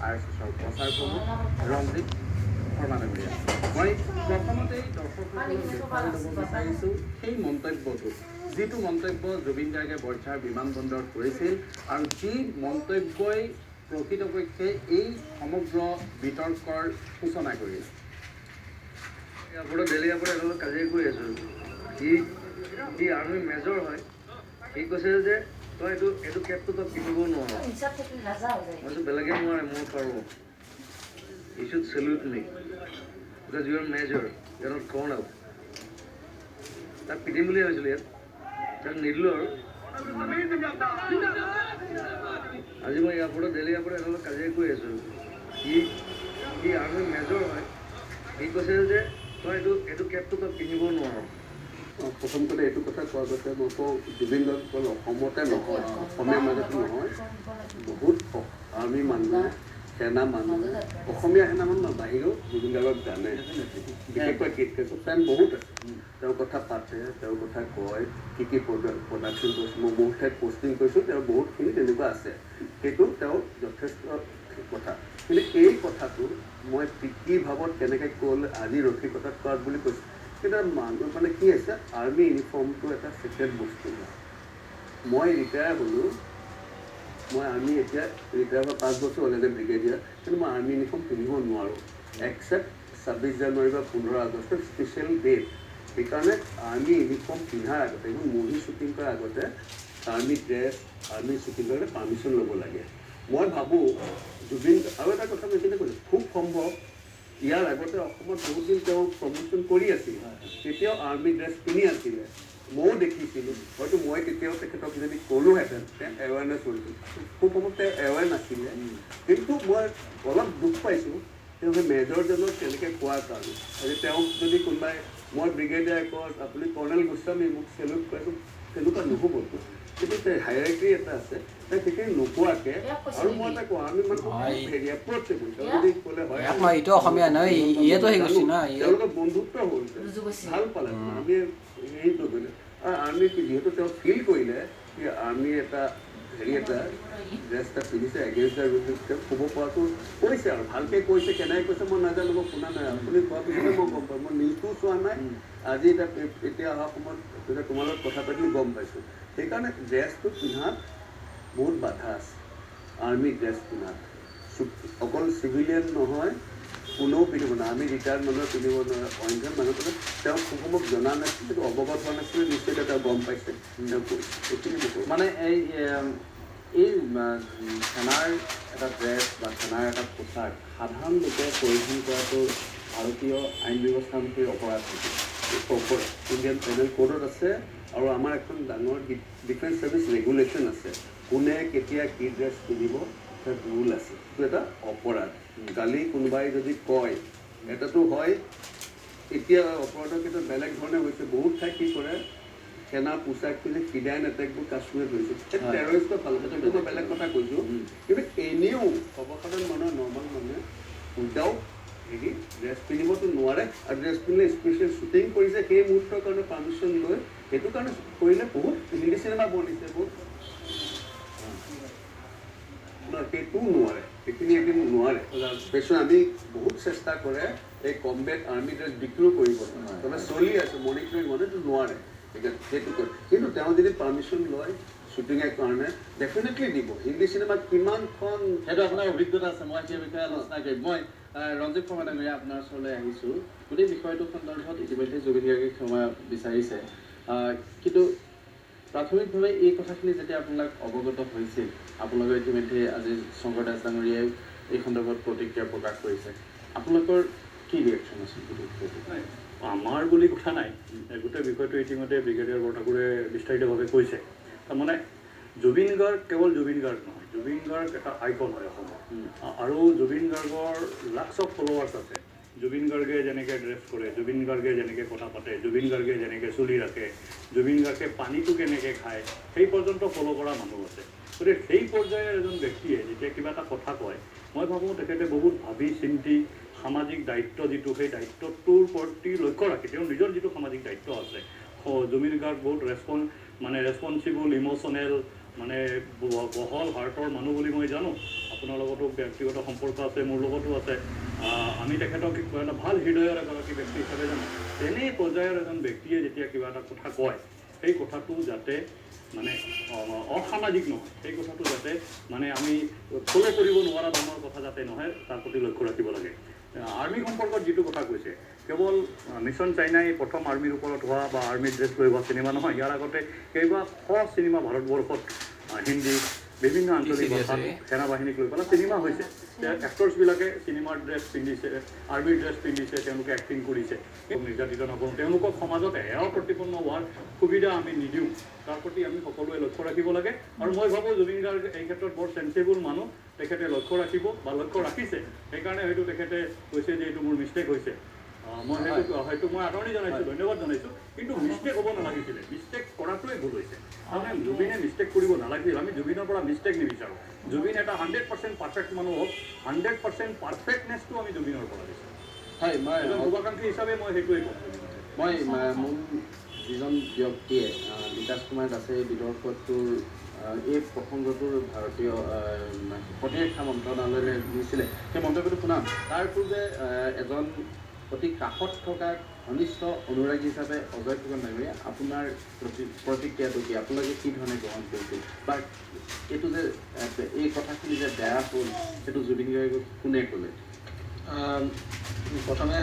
আৰএছএছৰ প্ৰচাৰ প্ৰমুখ ৰঞ্জিত শৰ্মা ডাঙৰীয়া। মই প্ৰথমতেই দৰ্শকসকলক দেখুৱাই ল'ব বিচাৰিছোঁ সেই মন্তব্যটো, যিটো মন্তব্য জুবিন গাৰ্গে বৰঝাৰ বিমানবন্দৰত কৰিছিল আৰু যি মন্তব্যই প্ৰকৃতপক্ষে এই সমগ্ৰ বিতৰ্কৰ সূচনা কৰিছিল। এয়াৰপৰ্টত, দিল্লী এয়াৰপৰ্টত এজন কাজিয়া কৰি আছোঁ। সি সি আৰ্মি মেজৰ হয়। সি কৈছে যে তই এইটো কেপটো তই পিন্ধিব নোৱাৰ। মই কৈছোঁ, বেলেগে নোৱাৰে, মই পাৰোঁ। You should salute me because you are major, you are not colonel. তাক পিটিম বুলি ভাবিছিলোঁ ইয়াত, তাক নিদিলোঁ। আৰু আজি মই এয়াৰপৰ্টত, দিল্লী এয়াৰপৰ্টত এজন কাজিয়া কৰি আছোঁ। সি সি আৰ্মি মেজৰ হয়। সি কৈছে যে তই এইটো কেপটো তই পিন্ধিব নোৱাৰ। প্ৰথম কথা, এইটো কথা কোৱাৰ আগতে মই কওঁ, জুবিন গাৰ্গ অকল অসমতে নহয়, অসমীয়া মাজতো নহয়, বহুত আৰ্মি মানুহে, সেনা মানুহে, অসমীয়া সেনা মানুহ নহয়, বাহিৰেও জুবিন গাৰ্গক জানে। বিশেষকৈ গীত গাইছোঁ, ফেন বহুত আছে। তেওঁৰ কথা পাতে, তেওঁৰ কথা কয়, কি কি প্ৰডাকশ্যন কৰিছোঁ, মই বহুত ঠাইত পষ্টিং কৰিছোঁ, তেওঁৰ বহুতখিনি তেনেকুৱা আছে। সেইটো তেওঁ যথেষ্ট কথা। কিন্তু এই কথাটো মই কি ভাৱত কেনেকৈ ক'ল, আজি ৰসিকতাত কোৱাত বুলি কৈছোঁ। কিন্তু মানুহ মানে কি আছে, আৰ্মি ইউনিফৰ্মটো এটা ছেক্ৰেট বস্তু। মই ৰিটায়াৰ হ'লোঁ, মই আৰ্মি এতিয়া ৰিটায়াৰ হোৱা 5 বছৰ হ'ল এজ এ ব্ৰিগেডিয়াৰ, কিন্তু মই আৰ্মি ইউনিফৰ্ম পিন্ধিব নোৱাৰোঁ, একচেপ্ট 26 জানুৱাৰী বা 15 আগষ্টৰ স্পেচিয়েল ডেট। সেইকাৰণে আৰ্মি ইউনিফৰ্ম পিন্ধাৰ আগতে, ইভন মুভি শ্বুটিং কৰাৰ আগতে আৰ্মি ড্ৰেছ, আৰ্মি শ্বুটিং কৰাৰ পাৰ্মিশ্যন ল'ব লাগে। মই ভাবোঁ জুবিন, আৰু এটা কথা মই এইখিনিতে কৈছোঁ, খুব সম্ভৱ ইয়াৰ আগতে অসমত বহুত দিন তেওঁ প্ৰমোশ্যন কৰি আছিল, তেতিয়াও আৰ্মি ড্ৰেছ পিন্ধি আছিলে, ময়ো দেখিছিলোঁ। হয়তো মই তেতিয়াও তেখেতক যদি ক'লোহেঁতেন, তেওঁ এৱেৰনেছ কৰিছিল। খুব সম্ভৱ তেওঁ এৱেৰ নাছিলে। কিন্তু মই অলপ দুখ পাইছোঁ তেওঁ সেই মেজৰজনক তেনেকৈ কোৱাৰ কাৰণে। আজি তেওঁক যদি কোনোবাই, মই ব্ৰিগেডিয়াৰ কয়, আপুনি কৰ্ণেল গোস্বামী, মোক চেলুট কৰে, তেনেকুৱা নহ'বতো। কিন্তু হায়াৰাৰ্কি এটা আছে, তাই সেইখিনি নোকোৱাকে। আৰু মই এটা কওঁ, আমি মানে খুব হেৰি এপ্ৰচেবল। তেওঁ যদি ক'লে হয় ইয়াক মই এইটো অসমীয়া নহয়, ইয়েতো সেই কৰিছে না, তেওঁলোকৰ বন্ধুত্ব হ'ল, ভাল পালে, আমি হেৰি নকৰিলে। আৰু আৰ্মি যিহেতু তেওঁ ফিল কৰিলে কি আৰ্মি এটা হেৰি এটা ড্ৰেছ এটা পিন্ধিছে এগেইনষ্ট the rule, তেওঁ ক'ব পৰাটো কৈছে আৰু ভালকৈ কৈছে। কেনেকৈ কৈছে মই নাজানো, মই শুনা নাই। আপুনি কোৱাৰ পিছতে মই গম পাওঁ। মই নিউজটোও চোৱা নাই। আজি এতিয়া অহা সময়ত তেতিয়া তোমাৰ লগত কথা পাতিলো, গম পাইছোঁ। সেইকাৰণে ড্ৰেছটো পিন্ধাত বহুত বাধা আছে। আৰ্মি ড্ৰেছ পিন্ধাত অকল চিভিলিয়ান নহয়, কোনেও পিন্ধিব নোৱাৰে। আমি ৰিটায়াৰ্ড মানুহে পিন্ধিব নোৱাৰে, অন্য মানুহ পিন্ধে। তেওঁ খুব সম্ভৱ জনা নাছিলে, সেইটো অৱগত হোৱা নাছিলে। নিশ্চয় এতিয়া তেওঁ গম পাইছে, তেওঁ কৈছে। এইখিনি মই কওঁ। মানে এই সেনাৰ এটা ড্ৰেছ বা সেনাৰ এটা পোছাক সাধাৰণ লোকে পৰিধান কৰাটো ভাৰতীয় আইন ব্যৱস্থা অনুসৰি অপৰাধ নেকি? অপৰাধ। ইণ্ডিয়ান পেনেল কোডত আছে আৰু আমাৰ এখন ডাঙৰ ডিফেন্স ছাৰ্ভিচ ৰেগুলেশ্যন আছে, কোনে কেতিয়া কি ড্ৰেছ পিন্ধিব, তাত ৰুল আছে। এইটো এটা অপৰাধ। কালি কোনোবাই যদি কয়, এটাতো হয়, এতিয়া অপৰাধৰ ক্ষেত্ৰত বেলেগ ধৰণে হৈছে। বহুত ঠাইত কি কৰে, সেনা পোছাক পিন্ধি ফিদাইন এটেকবোৰ কাশ্মীৰত হৈছে। টেৰৰিষ্টৰ ফালৰ পৰা সেইটো মই বেলেগ কথা কৈছোঁ। কিন্তু এনেও সৰ্বসাধাৰণ মানুহে, নৰ্মেল মানুহে উইদাউট হেৰি ড্ৰেছ পিন্ধিবতো নোৱাৰে। আৰু ড্ৰেছ পিন্ধিলে স্পেচিয়েল শ্বুটিং কৰিছে, সেই মুহূৰ্তৰ কাৰণে পাৰ্মিশ্যন লৈ, সেইটো কাৰণে কৰিলে। বহুত হিন্দী চিনেমা বনিছে বহুত। নহয়, সেইটোও নোৱাৰে, সেইখিনি একদম নোৱাৰে। স্পেচিয়েল আমি বহুত চেষ্টা কৰে এই কমবেট আৰ্মি ড্ৰেছ বিক্ৰীও কৰিব, তবে চলি আছে মনিটৰিং, মানে এইটো নোৱাৰে। সেইকাৰণে সেইটো কৰে। কিন্তু তেওঁ যদি পাৰ্মিশ্যন লয় শ্বুটিঙৰ কাৰণে, ডেফিনেটলি দিব। হিন্দী চিনেমাত কিমানখন সেইটো আপোনাৰ অভিজ্ঞতা আছে, মই সেই বিষয়ে আলোচনা কৰিম। মই ৰঞ্জিত শৰ্মা ডাঙৰীয়া, আপোনাৰ ওচৰলৈ আহিছোঁ। গোটেই বিষয়টো সন্দৰ্ভত ইতিমধ্যে জুবিন গাৰ্গে ক্ষমা বিচাৰিছে। কিন্তু প্ৰাথমিকভাৱে এই কথাখিনি যেতিয়া আপোনালোক অৱগত হৈছিল, আপোনালোকৰ ইতিমধ্যে আজি শংকৰ দাস ডাঙৰীয়াই এই সন্দৰ্ভত প্ৰতিক্ৰিয়া প্ৰকাশ কৰিছে, আপোনালোকৰ কি ৰিয়েকশ্যন আছিল গোটেই বিষয়টোত? আমাৰ বুলি কথা নাই, গোটেই বিষয়টো ইতিমধ্যে ব্ৰিগেডিয়াৰ বৰঠাকুৰে বিস্তাৰিতভাৱে কৈছে। তাৰমানে জুবিন গাৰ্গ কেৱল জুবিন গাৰ্গ নহয়, জুবিন গাৰ্গ এটা আইকন হয় অসমৰ আৰু জুবিন গাৰ্গৰ লাখছ অফ ফলোৱাৰ্ছ আছে। জুবিন গাৰ্গে যেনেকৈ ড্ৰেছ কৰে, জুবিন গাৰ্গে যেনেকৈ কথা পাতে, জুবিন গাৰ্গে যেনেকৈ চুলি ৰাখে, জুবিন গাৰ্গে পানীটো কেনেকৈ খায়, সেই পৰ্যন্ত ফ'ল' কৰা মানুহ আছে। গতিকে সেই পৰ্যায়ৰ এজন ব্যক্তিয়ে যেতিয়া কিবা এটা কথা কয়, মই ভাবোঁ তেখেতে বহুত ভাবি চিন্তি, সামাজিক দায়িত্ব যিটো, সেই দায়িত্বটোৰ প্ৰতি লক্ষ্য ৰাখি, তেওঁৰ নিজৰ যিটো সামাজিক দায়িত্ব আছে। জুবিন গাৰ্গ বহুত মানে ৰেচপনচিবল, ইম'চনেল, মানে বহল হাৰ্টৰ মানুহ বুলি মই জানো। আপোনাৰ লগতো ব্যক্তিগত সম্পৰ্ক আছে, মোৰ লগতো আছে। আমি তেখেতক এটা ভাল হৃদয়ৰ এগৰাকী ব্যক্তি হিচাপে জানো। তেনে পৰ্যায়ৰ এজন ব্যক্তিয়ে যেতিয়া কিবা এটা কথা কয়, সেই কথাটো যাতে মানে অসামাজিক নহয়, সেই কথাটো যাতে মানে আমি ফ'ল' কৰিব নোৱাৰা ধৰণৰ কথা যাতে নহয়, তাৰ প্ৰতি লক্ষ্য ৰাখিব লাগে। আৰ্মি সম্পৰ্কত যিটো কথা কৈছে, কেৱল মিছন চাইনাই প্ৰথম আৰ্মিৰ ওপৰত হোৱা বা আৰ্মিৰ ড্ৰেছ লৈ হোৱা চিনেমা নহয়। ইয়াৰ আগতে কেইবা শ চিনেমা ভাৰতবৰ্ষত হিন্দী, বিভিন্ন আঞ্চলিক serious ভাষাত এই? সেনাবাহিনীক লৈ পেলাই চিনেমা হৈছে। এক্টৰ্ছবিলাকে চিনেমাৰ ড্ৰেছ পিন্ধিছে, আৰ্মিৰ ড্ৰেছ পিন্ধিছে, তেওঁলোকে এক্টিং কৰিছে। নিৰ্যাতিত নকৰোঁ, তেওঁলোকক সমাজত হেয় প্ৰতিপন্ন হোৱাৰ সুবিধা আমি নিদিওঁ, তাৰ প্ৰতি আমি সকলোৱে লক্ষ্য ৰাখিব লাগে। আৰু মই ভাবোঁ জুবিন গাৰ্গ এই ক্ষেত্ৰত বৰ চেঞ্চেবল মানুহ, তেখেতে লক্ষ্য ৰাখিব বা লক্ষ্য ৰাখিছে। সেইকাৰণে হয়তো তেখেতে কৈছে যে এইটো মোৰ মিষ্টেক হৈছে। মই সেইটো হয়তো মই আদৰণি জনাইছোঁ, ধন্যবাদ জনাইছোঁ। কিন্তু মিষ্টেক হ'ব নালাগিছিলে, মিষ্টেক কৰাটোৱে ভুল হৈছে। তাৰমানে জুবিনে মিষ্টেক কৰিব নালাগিছিল। আমি জুবিনৰ পৰা মিষ্টেক নিবিচাৰোঁ। জুবিন এটা 100% পাৰফেক্ট মানুহ হওক, 100% পাৰফেক্টনেছটো আমি জুবিনৰ পৰা বিচাৰোঁ। হয়, মই এজন শুভাকাংক্ষী হিচাপে মই সেইটোৱে ক'ম। মই মোৰ যিজন ব্যক্তিয়ে বিকাশ কুমাৰ দাসে এই বিতৰ্কটোৰ এই প্ৰসংগটোৰ ভাৰতীয় প্ৰতিৰক্ষা মন্ত্ৰণালয়লৈ নিছিলে, সেই মন্তব্যটো শুনাম। তাৰ পূৰ্বে এজন অতি কাষত থকা ঘনিষ্ঠ অনুৰাগী হিচাপে অজয় ফুকন ডাঙৰীয়া, আপোনাৰ প্ৰতিক্ৰিয়াটো কি? আপোনালোকে কি ধৰণে গ্ৰহণ কৰিছিল বা এইটো যে এই কথাখিনি যে বেয়া হ'ল, সেইটো জুবিন গাৰ্গক কোনে ক'লে? প্ৰথমে